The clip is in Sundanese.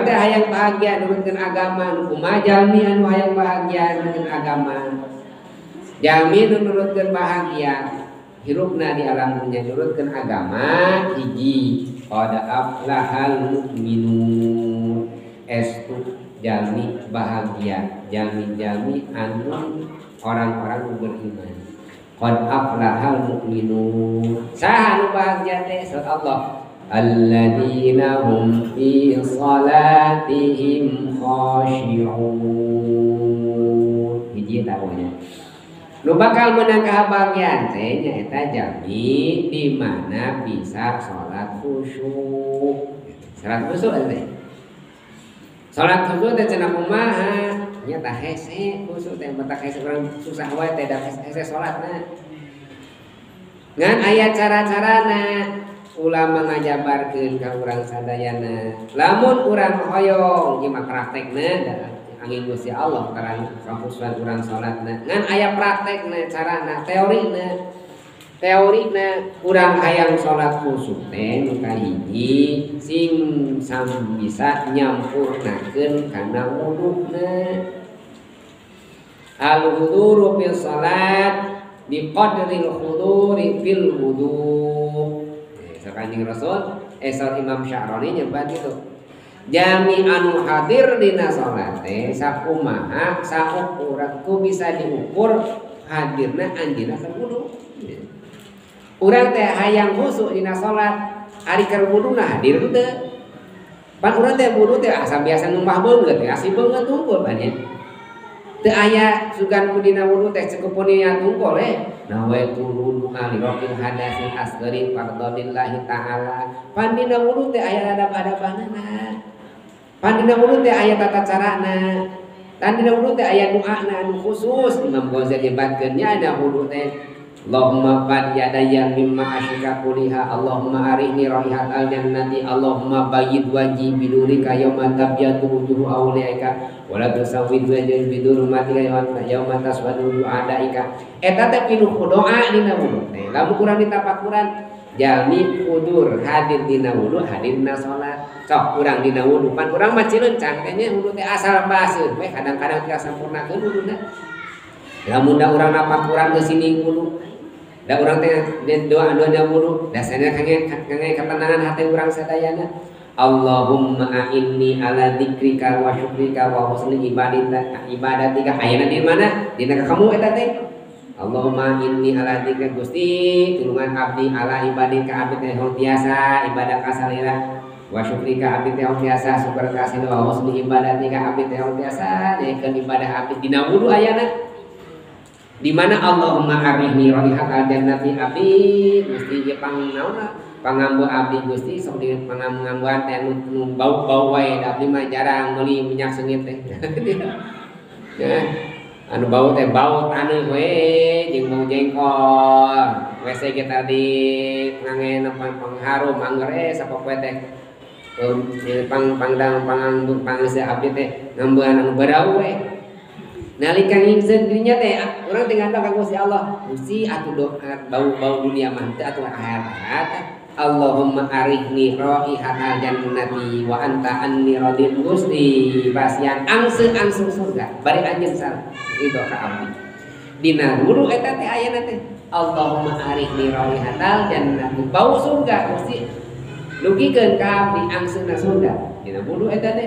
Urang teh hayang bahagia nurutkeun agama, nu kumaha jalmi anu hayang bahagia nurutkeun agama. Jalmi nu nurutkeun bahagia hirupna di alam dunya nurutkeun agama hiji qad aflahal mukminun estu jalmi bahagia, jalmi-jalmi anu orang-orang nu beriman. Qad aflahal mukminun. Saha anu bahagia teh? Saur Allah, alladzina hum fi salatihim khashi'un. Hiji tahunya. Nu bakal menang kebahagiaan teh nyaeta jalmi di mana bisa salat khusyuk. Salat khusyuk teh. Salat khusyuk teh cenah kumaha? Nya tah hese khusyuk teh matak hese urang susah wae teh da hese salatna. Ngan aya cara-carana ulama ngajabarkeun ka urang sadayana. Lamun urang hoyong ieu mah praktekna angin Gusti Allah karang kahusuan urang salatna. Ngan aya praktekna, carana, teorina. Teorina urang hayang salat khusyuk teh nu kahiji sing sam bisa nyampurnakeun kana wuduna. Al huduru fil salat bi qadril huduri fil wudu. Kanjeng Rasul, saur Imam Sya'rani nyebat gitu. Jami anu hadir dina salat teh sakumaha saukuran ku bisa diukur hadirna anjeunna keur wudu. Urang teh hayang khusyuk dina salat, ari keur wuduna hadir teu. Pan urang teh wudu teh asa biasa ngumbah beungeut teh, asih beungeut tungkul pan nya. Teu aya sugan ku dina wudu teh cukup niat tungkul we. Nawaitu wudu'a li rafil hadasil asghari fardholillahi ta'ala. Pan dina wudu teh aya adab-adabanana. Pan dina wudu teh aya tata carana. Pan dina wudu teh aya doana anu khusus. Imam Ghazali nyebatkeun nya ada wudu teh Allahumma qad yadayya mimma asyika kuliha Allahumma arihni raihatal jannati Allahumma bayyid wajhi binurika yauma tabyadu wujuhu awliyaika wa la tusawwid wajhi bidurmatika yauma taswadu adaika. Eta teh pinuh doa dina wudu teh. Lamun urang ditapakuran jalmi kudur hadir dina wudu hadir dina salat. Sok urang dina wudu pan urang mah cilencang teh nya wudu teh asal baseuh we kadang-kadang teu sampurnakeun wuduna. Lamun da urang napakuran geus sining wudu da urang teh doa-doa da wudu dasarna kange ketenangan hati urang sadayana. Allahumma a'inni ala dzikrika wa syukrika wa husni ibadatika. Ayana di mana? Dina kamu eta teh. Allahumma inni ala dzikrika Gusti tulungan abdi ala ibadika abdi teh tiasa ibadah ka salira wa syukrika abdi teh tiasa syukur ka salira wa husni ibadatika abdi teh tiasa nyaikeun ibadah abdi dina wudu ayana. Di mana Allahumma arihni raihatal jannati abdi Gusti ieu pangnaonna pangambu abdi Gusti sok di pangambuan teh nu bau-bau wae abdi mah jarang meuli minyak seungit teh. Ya, anu bau teh bau taneuh we jeung bau jengkol. WC kita di ngangen pangharum angger sapopoe teh pang pangdang panganggur pangse abdi teh ngambuan anu barau we. Nalika ngingseun dirinya teh urang teh ngandang ka Gusti Allah. Gusti atuh doa bau-bau dunia mah teu atuh akhirat. Allahumma arihni raihatal jannati wa anta anni radin Gusti pasian angseung-angseung surga bari anjeun salah itu ka abdi. Dina wudu eta teh ayana teh Allahumma arihni raihatal jannati bau surga Gusti dugikeun ka abdi angseungna surga. Dina wudu eta teh.